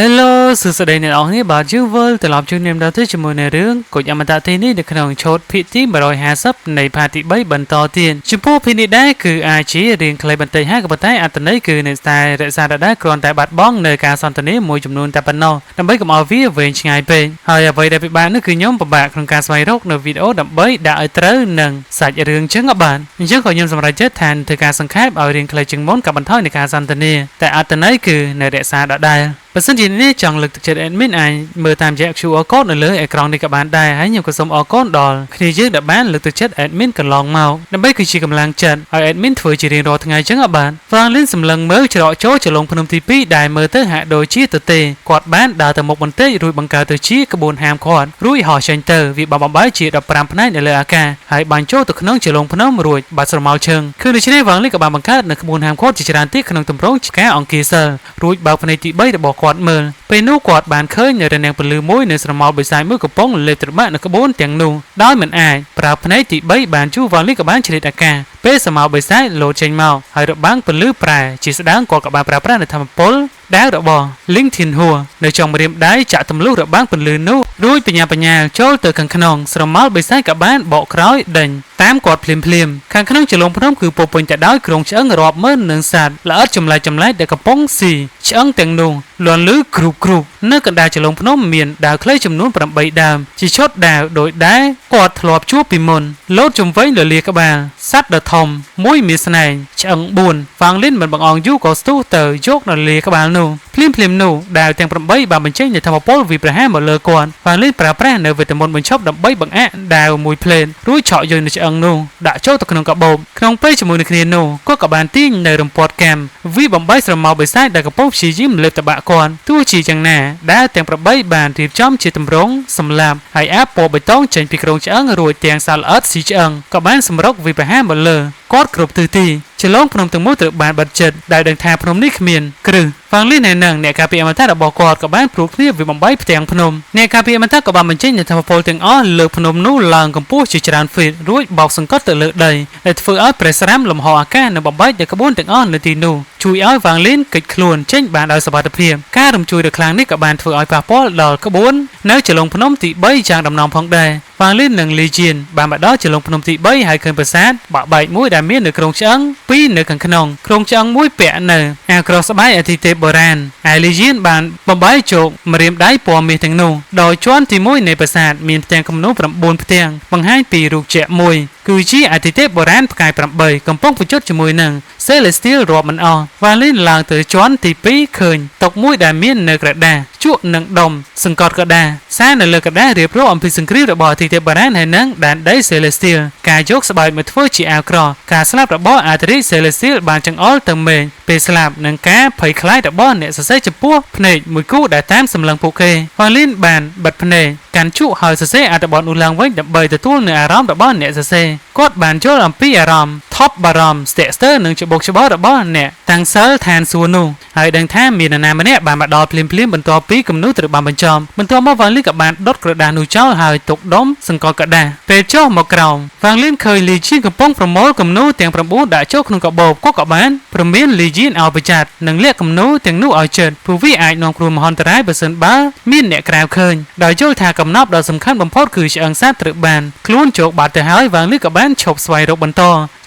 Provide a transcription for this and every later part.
Hello សួស្តីអ្នកនរគ្នាបាទយើងវិលត្រឡប់ជួបគ្នាម្ដងទៀតជាមួយនៅរឿងគុជអមតៈទីនេះនៅក្នុងឆូតភាគទី150នៃផាទី3បន្តទៀតចំពោះភាគនេះដែរគឺអាចជារៀងខ្លីបន្តិចហើយក៏ប៉ុន្តែអត្ថន័យគឺនៅតែរក្សាដដែលគ្រាន់តែបាត់បង់នៅការសន្ទនាមួយចំនួនតែប៉ុណ្ណោះដើម្បីកុំឲ្យវាវែងឆ្ងាយពេកហើយអ្វីដែលពិបាកនោះគឺខ្ញុំពិបាកក្នុងការស្វែងរកនៅវីដេអូដើម្បីដាក់ឲ្យត្រូវនឹងសាច់រឿងចឹងក៏បានអញ្ចឹងក៏ខ្ញុំសម្រេចចិត្តថាធ្វើការសង្ខេបឲ្យរៀងខ្លីជាងមុនក៏បន្ថយនៃការសន្ទនាតែអត្ថន័យគឺនៅរក្សាដដែលបើសិនជានេះចង់លើកទឹកចិត្ត admin អាចមើលតាមរយៈ QR code នៅលើអេក្រង់នេះក៏បានដែរហើយខ្ញុំក៏សូមអរគុណដល់គ្នាយើងដែលបានលើកទឹកចិត្ត admin កន្លងមកដើម្បីគឺជាកម្លាំងចិត្តឲ្យ admin ធ្វើជារៀងរាល់ថ្ងៃចឹងក៏បាន Franklin សម្លឹងមើលច្រកចូលចលងភ្នំទី2ដែលមើលទៅហាក់ដូចជាទទេគាត់បានដើរទៅមុខបន្តិចរួចបង្កើតទៅជាក្បួនហាមឃាត់រួចហោះចេញទៅវាបានបំបែកជា15ផ្នែកនៅលើអាកាសហើយបានចូលទៅក្នុងចលងភ្នំរួចបាត់ស្រមោលឈឹងគឺដូច្នេះ Franklin ក៏បានបង្កើតនៅក្បួនហាមឃាត់ជាច្រើនទៀតក្នុងទម្រង់ការអង្គាសិលរួចបើកភ្នែកទី3របស់គាត់មើលពេលនោះគាត់បានឃើញនៅរនាំងពន្លឺមួយនៅស្រមោលបិសាចមួយកំពុងលេបត្របាក់នៅក្បួនទាំងនោះដោយមិនអាចប្រើភ្នែកទី3បានជួវ៉ាលីក៏បានជ្រៀតអាកាសពេលស្រមោលបិសាចលោតចេញមកហើយរបាំងពន្លឺប្រែជាស្ដើងគាត់ក៏បានប្រើប្រាស់នៅធម្មពលដាវរបស់លីងធានហួរនៅចុងម្រាមដៃចាក់ទម្លុះរបាំងពន្លឺនោះរួចបញ្ញាបញ្ញាចូលទៅខាងក្នុងស្រមោលបិសាចក៏បានបកក្រោយដេញតាមគាត់ភ្លាមភ្លាមខាងក្នុងចលងភ្នំគឺពោពេញទៅដោយគ្រងឆ្អឹងរាប់ម៉ឺននឹងសត្វល្អិតចម្លែកចម្លែកដែលកំពុងស៊ីឆ្អឹងទាំងនោះលាន់លឺគ្រូបគ្រូបនៅកណ្ដាលចលងភ្នំមានដាវខ្លីចំនួន8ដើមជាឈុតដាវដោយដែរគាត់ធ្លាប់ជួបពីមុនលោតជំវិញលលាក្បាលសត្វដ៏ធំមួយមានស្នែងឆ្អឹង4ហ្វាងលីនមិនបង្អង់យូរក៏ស្ទុះទៅយកនៅលាក្បាលនោះភ្លាមភ្លាមនោះដាវទាំង8បានបញ្ចេញនូវធម៌ពលវិប្រហារមកលើគាត់ហ្វាងលីនប្រើប្រាស់នៅវេទមន្តបញ្ឈប់ដើម្បីបង្អាក់ដាវមួយភ្លែនរួចឆក់យកនៅឆ្អឹងនោះដាក់ចូលទៅក្នុងកាបូបក្នុងពេលជាមួយនឹងគ្នានោះគាត់ក៏បានទាញនៅរំពាត់កាំវាបំបីស្រមោលបិសាចដែលកំពុងព្យាយាមលេបតបាក់គាត់ទោះជាយ៉ាងណាដាវទាំង8បានរៀបចំជាទម្រង់សម្លាប់ហើយអាបពណ៌បៃតងចេញពីគ្រងឆ្អឹងរួចទាំងសាល្អិតស៊ីឆ្អឹងក៏បានសម្រុកវិប្រហារមកលើគាត់គ្រប់ទិសទីចលងភ្នំទាំងមូលត្រូវបានបិទជិតដែលដឹងថាភ្នំនេះគ្មានគ្រឹះហ្វាងលីននិងអ្នកការពារអមតៈរបស់គាត់ក៏បានព្រួតគ្នាវាបំបីផ្ទាំងភ្នំអ្នកការពារអមតៈក៏បានបញ្ចេញនូវធម៌ពលទាំងអស់លើភ្នំនោះឡើងកម្ពស់ជាច្រើនហ្វីតរួចបោកសង្កត់ទៅលើដីដែលធ្វើឲ្យប្រេះស្រាំលំហអាកាសនិងបំបែកដល់ក្បួនទាំងអស់នៅទីនោះជួយឲ្យហ្វាងលីនគេចខ្លួនចេញបានដោយសុវត្ថិភាពការរំជួយដ៏ខ្លាំងនេះក៏បានធ្វើឲ្យប៉ះពាល់ដល់ក្បួននៅចលងភ្នំទី3យ៉ាងដំណំផងដែរហ្វាងលីននិងលីជៀនបានមកដល់ចលងភ្នំទី3ហើយឃើញប្រាសាទបាក់បែកមួយដែលមាននៅគ្រងឆ្អឹងពីរនៅខាងក្នុងគ្រងឆ្អឹងមួយពាក់នៅអាក្រស្បែកអធិទេពបុរាណឯលីជៀនបានបំបែកជោគម្រាមដៃពណ៌មាសទាំងនោះដោយជាន់ទី1នៃប្រាសាទមានផ្ទាំងគំនូរ9ផ្ទាំងបង្ហាញពីរូបជាក់មួយគឺជាអធិទេពបុរាណផ្កាយ8កំពុងប្រយុទ្ធជាមួយនឹង Celestial រាប់មិនអស់វ៉ាលីនឡើងទៅជាន់ទី2ឃើញតុមួយដែលមាននៅក្រដាសជក់និងដុំសង្កត់ក្រដាសសារនៅលើក្រដាសរៀបរាប់អំពីសង្គ្រាមរបស់អធិទេពបុរាណហើយនិងដែនដី Celestial ការយកស្បែកមកធ្វើជាអាវក្រោះការស្លាប់របស់អាធិរាជ Celestial បានចង្អុលទៅមេឃពេលស្លាប់និងការភ័យខ្លាចរបស់អ្នកសរសេរចំពោះភ្នែកមួយគូដែលតាមសម្លឹងពួកគេវ៉ាលីនបានបិទភ្នែកកាន់ជក់ហើយសរសេរអត្ថបទនោះឡើងវិញដើម្បីទទួលនូវអារម្មណ៍របស់អ្នកសរសេរគាត់បានយល់អំពីអារម្មណ៍ថប់បារម្ភស្ទាក់ស្ទើរនិងច្បុកច្បល់របស់អ្នកតាំងសិលឋានសួគ៌នោះហើយដឹងថាមាននរណាម្នាក់បានមកដល់ភ្លាមៗបន្ទាប់ពីគំនូរត្រូវបានបញ្ចប់បន្ទាប់មកវ៉ាងលីនក៏បានដុតក្រដាសនោះចោលហើយទុកដុំសង្កត់ក្រដាសពេលចុះមកក្រោមវ៉ាងលីនឃើញលីជៀនកំពុងប្រមូលគំនូរទាំង9ដាក់ចូលក្នុងកាបូបគាត់ក៏បានព្រមានលីជៀនឲ្យប្រយ័ត្ននិងលាក់គំនូរទាំងនោះឲ្យជិតព្រោះវាអាចនាំគ្រោះមហន្តរាយបើសិនបើមានអ្នកក្រៅឃើញដោយយល់ថាកំណប់ដ៏សំខាន់បំផុតគឺឆ្អឹងសត្វត្រូវបានខ្លួនជោគបាត់ទៅហើយវ៉ាងលីក៏បានឈប់ស្វែងរកបន្ត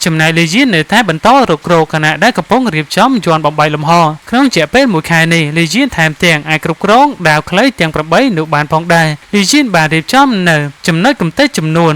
ចំណែកលីជៀននៅតែបន្តរករកខណៈដែលកំពុងរៀបចំយន្តបំបែកលំហក្នុងរយៈពេលមួយខែនេះលីជៀនថែមទាំងអាចគ្រប់គ្រងដាវខ្លីទាំង8នោះបានផងដែរលីជៀនបានរៀបចំនៅចំណុចកំទេចចំនួន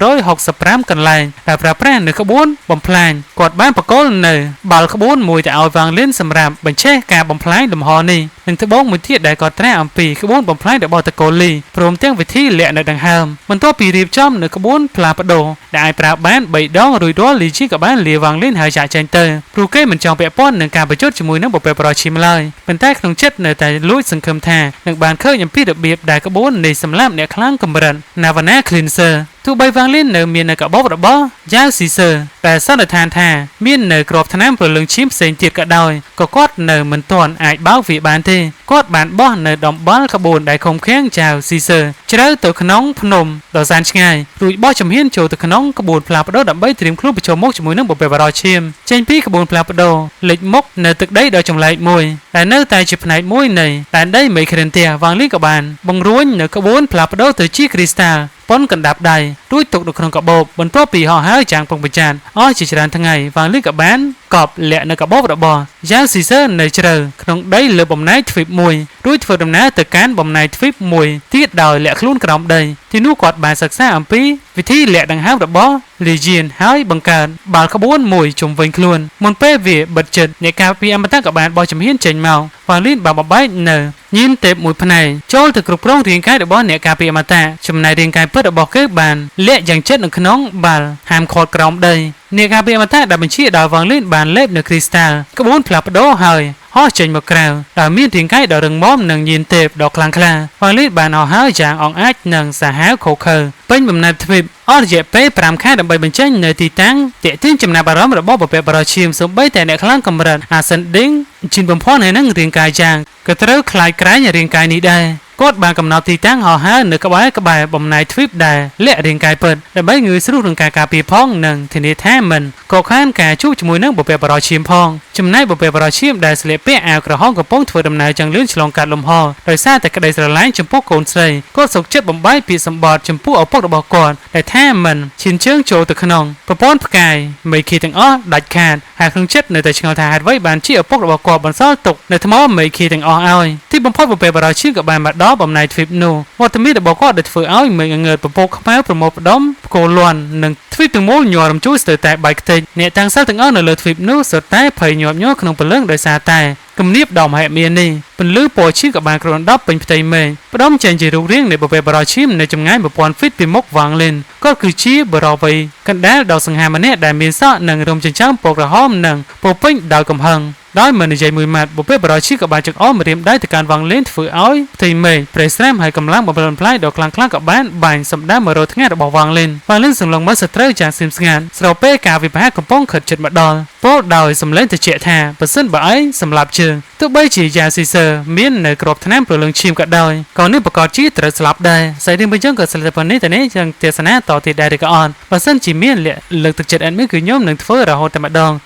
1465កន្លែងដែលប្រើប្រាស់នៅក្បួនបំផ្លាញគាត់បានបកគលនៅបាល់ក្បួនមួយទៅឲ្យវ៉ាងលីនសម្រាប់បញ្ឆេះការបំផ្លាញលំហនេះនិងត្បូងមួយទៀតដែលគាត់ត្រាស់អំពីក្បួនបំផ្លាញរបស់តកូលីព្រមទាំងវិធីលាក់នៅដង្ហើមបន្ទាប់ពីរៀបចំនៅក្បួនផ្លាស់ប្ដូរដែលអាចប្រើបាន3ដងរួចរាល់លីជីក៏បានលាវ៉ាងលីនហើយចាក់ចេញទៅព្រោះគេមិនចង់ពាក់ព័ន្ធនឹងការប្រយុទ្ធជាមួយនឹងបុព្វបុរសឈាមឡើយប៉ុន្តែក្នុងចិត្តនៅតែលួចសង្ឃឹមថានឹងបានឃើញអំពីរបៀបដែលក្បួននៃសម្លាប់អ្នកខ្លាំងកម្រិត Navana Cleanser ទោះបីវ៉ាងលីននៅមាននៅកាបូបរបស់យ៉ាវស៊ីសឺដែលសន្និដ្ឋានថាមាននៅក្របថ្នាំព្រលឹងឈាមផ្សេងទៀតក៏ដោយក៏គាត់នៅមិនទាន់អាចបោកវាបានទេគាត់បានបោះនៅដំបល់ក្បួនដែលឃុំឃាំងចៅស៊ីសឺជ្រៅទៅក្នុងភ្នំដ៏សែនឆ្ងាយរួចបោះជំហានចូលទៅក្នុងក្បួនផ្លាស់ប្ដូរដើម្បីត្រៀមខ្លួនប្រឈមមុខជាមួយនឹងបុព្វបុរសឈាមចេញពីក្បួនផ្លាស់ប្ដូរលេចមុខនៅទឹកដីដ៏ចម្លែកមួយដែលនៅតែជាផ្នែកមួយនៃដែនដីមេក្រិនទះវ៉ាងលីក៏បានបង្រួញនៅក្បួនផ្លាស់ប្ដូរទៅជាគ្រីស្តាល់ប៉ុនកណ្ដាប់ដៃរួចទុកនៅក្នុងកាបូបបន្ទាប់ពីហោះហើរយ៉ាងប្រុងប្រយ័ត្នអស់ជាច្រើនថ្ងៃវ៉ាងលីក៏បានកប់លាក់នៅកាបូបរបស់យ៉ាវស៊ីសឺនៅជ្រៅក្នុងដីលើបំណែកទ្វីបមួយរួចធ្វើដំណើរទៅកាន់បំណែកទ្វីបមួយទៀតដោយលាក់ខ្លួនក្រោមដីទីនោះគាត់បានសិក្សាអំពីវិធីលាក់ដង្ហើមរបស់លីយៀនហើយបង្កើតបាល់ក្បួនមួយជុំវិញខ្លួនមុនពេលវាបិទជិតអ្នកការពារអមតៈក៏បានបោះជំហានចេញមកវ៉ាងលីនបានបំបែកនៅញៀនទេពមួយផ្នែកចូលទៅគ្រប់គ្រងរាងកាយរបស់អ្នកការពារអមតៈចំណែករាងកាយពិតរបស់គេបានលាក់យ៉ាងជិតនៅក្នុងបាល់ហាមឃាត់ក្រោមដីអ្នកការពារអមតៈដែលបញ្ជាដល់វ៉ាងលីនបានលេបនៅគ្រីស្តាល់ក្បួនផ្លាស់ប្ដូរហើយហោះចេញមកក្រៅដោយមានរាងកាយដ៏រឹងមាំនិងញៀនទេពដ៏ខ្លាំងក្លាវ៉ាងលីនបានហោះហើរយ៉ាងអង់អាចនិងសាហាវឃោរឃៅពេញបំណែកទ្វីបអស់រយៈពេល5ខែដើម្បីបញ្ចេញនៅទីតាំងទាក់ទាញចំណាប់អារម្មណ៍របស់បុព្វបុរសឈាមសូម្បីតែអ្នកខ្លាំងកម្រិត Ascending ជីនបំផុនហើយនឹងរាងកាយយ៉ាងក៏ត្រូវខ្លាចក្រែងរាងកាយនេះដែរគាត់បានកំណត់ទីតាំងហោះហើរនៅក្បែរក្បែរបំណែកទ្វីបដែលលាក់រាងកាយពិតដើម្បីងាយស្រួលក្នុងការការពារផងនិងធានាថាមិនក៏ខានការជួបជាមួយនឹងបុព្វបុរសឈាមផងចំណែកបុព្វបុរសឈាមដែលស្លៀកពាក់អាវក្រហមកំពុងធ្វើដំណើរយ៉ាងលឿនឆ្លងកាត់លំហដោយសារតែក្តីស្រឡាញ់ចំពោះកូនស្រីគាត់សុខចិត្តបំបែកពាក្យសម្បត្តិចំពោះឪពុករបស់គាត់ដែលថាមិនឈានជើងចូលទៅក្នុងប្រព័ន្ធផ្កាយមេឃីទាំងអស់ដាច់ខាតហើយក្នុងចិត្តនៅតែឆ្ងល់ថាហេតុអ្វីបានជាឪពុករបស់គាត់បន្សល់ទុកនៅថ្មមេឃីទាំងអស់ឲ្យទីបំផុតបុព្វបុរសឈាមក៏បានមកដល់បំណែកទ្វីបនោះវត្តមានរបស់គាត់ដែលធ្វើឲ្យមេឃងើតពពកខ្មៅប្រមូលផ្ដុំផ្គរលាន់និងទ្វីបទាំងមូលញ័ររំជួលស្ទើរតែបែកខ្ទេចអ្នកតាំងសិលទាំងអស់នៅលើទ្វីបនោះសុទ្ធតែភ័យញាប់ញ័រក្នុងព្រលឹងដោយសារតែគំនាបដ៏មហិមានេះពន្លឺពណ៌ឈាមក៏បានគ្របដណ្ដប់ពេញផ្ទៃមេឃផ្ដុំចេញជារូបរាងនៃបុព្វបុរសឈាមនៅចម្ងាយ1000ហ្វីតពីមុខវ៉ាងលិនគាត់គឺជាបុរសវ័យកណ្ដាលដ៏សង្ហាម្នាក់ដែលមានសក់និងរោមចិញ្ចើមពណ៌ក្រហមនិងពោពេញដោយកំហឹងដោយមិននិយាយមួយម៉ាត់បុព្វបុរសឈាមក៏បានចង្អុលម្រាមដៃទៅកាន់វ៉ាងលិនធ្វើឲ្យផ្ទៃមេឃប្រេះស្រាមហើយកម្លាំងបំផ្លិចបំផ្លាញដ៏ខ្លាំងក្លាក៏បានបាញ់សម្ដៅមករកថ្ងៃរបស់វ៉ាងលិនវ៉ាងលិនសន្លងមើលសត្រូវយ៉ាងស្ងៀមស្ងាត់ស្របពេលការវិភាគកំពុងខិតជិតមកដល់ពោលដោយសម្លេងត្រជាក់ថាបើសិនបើឯងសម្លាប់ជើងទោះបីជាយ៉ាស៊ីសឺមាននៅក្របថ្នាំព្រលឹងឈាមក៏ដោយក៏នេះប្រកាសជាត្រូវស្លាប់ដែរសាច់រឿងបញ្ចឹងក៏ស្លាប់តែប៉ុណ្នេះតែនេះចឹងទេសនាតទៀតដែរឬក៏អត់បើសិនជាមានលើកទឹកចិត្ត admin គឺខ្ញុំនឹងធ្វើរហូតតែម្ដង។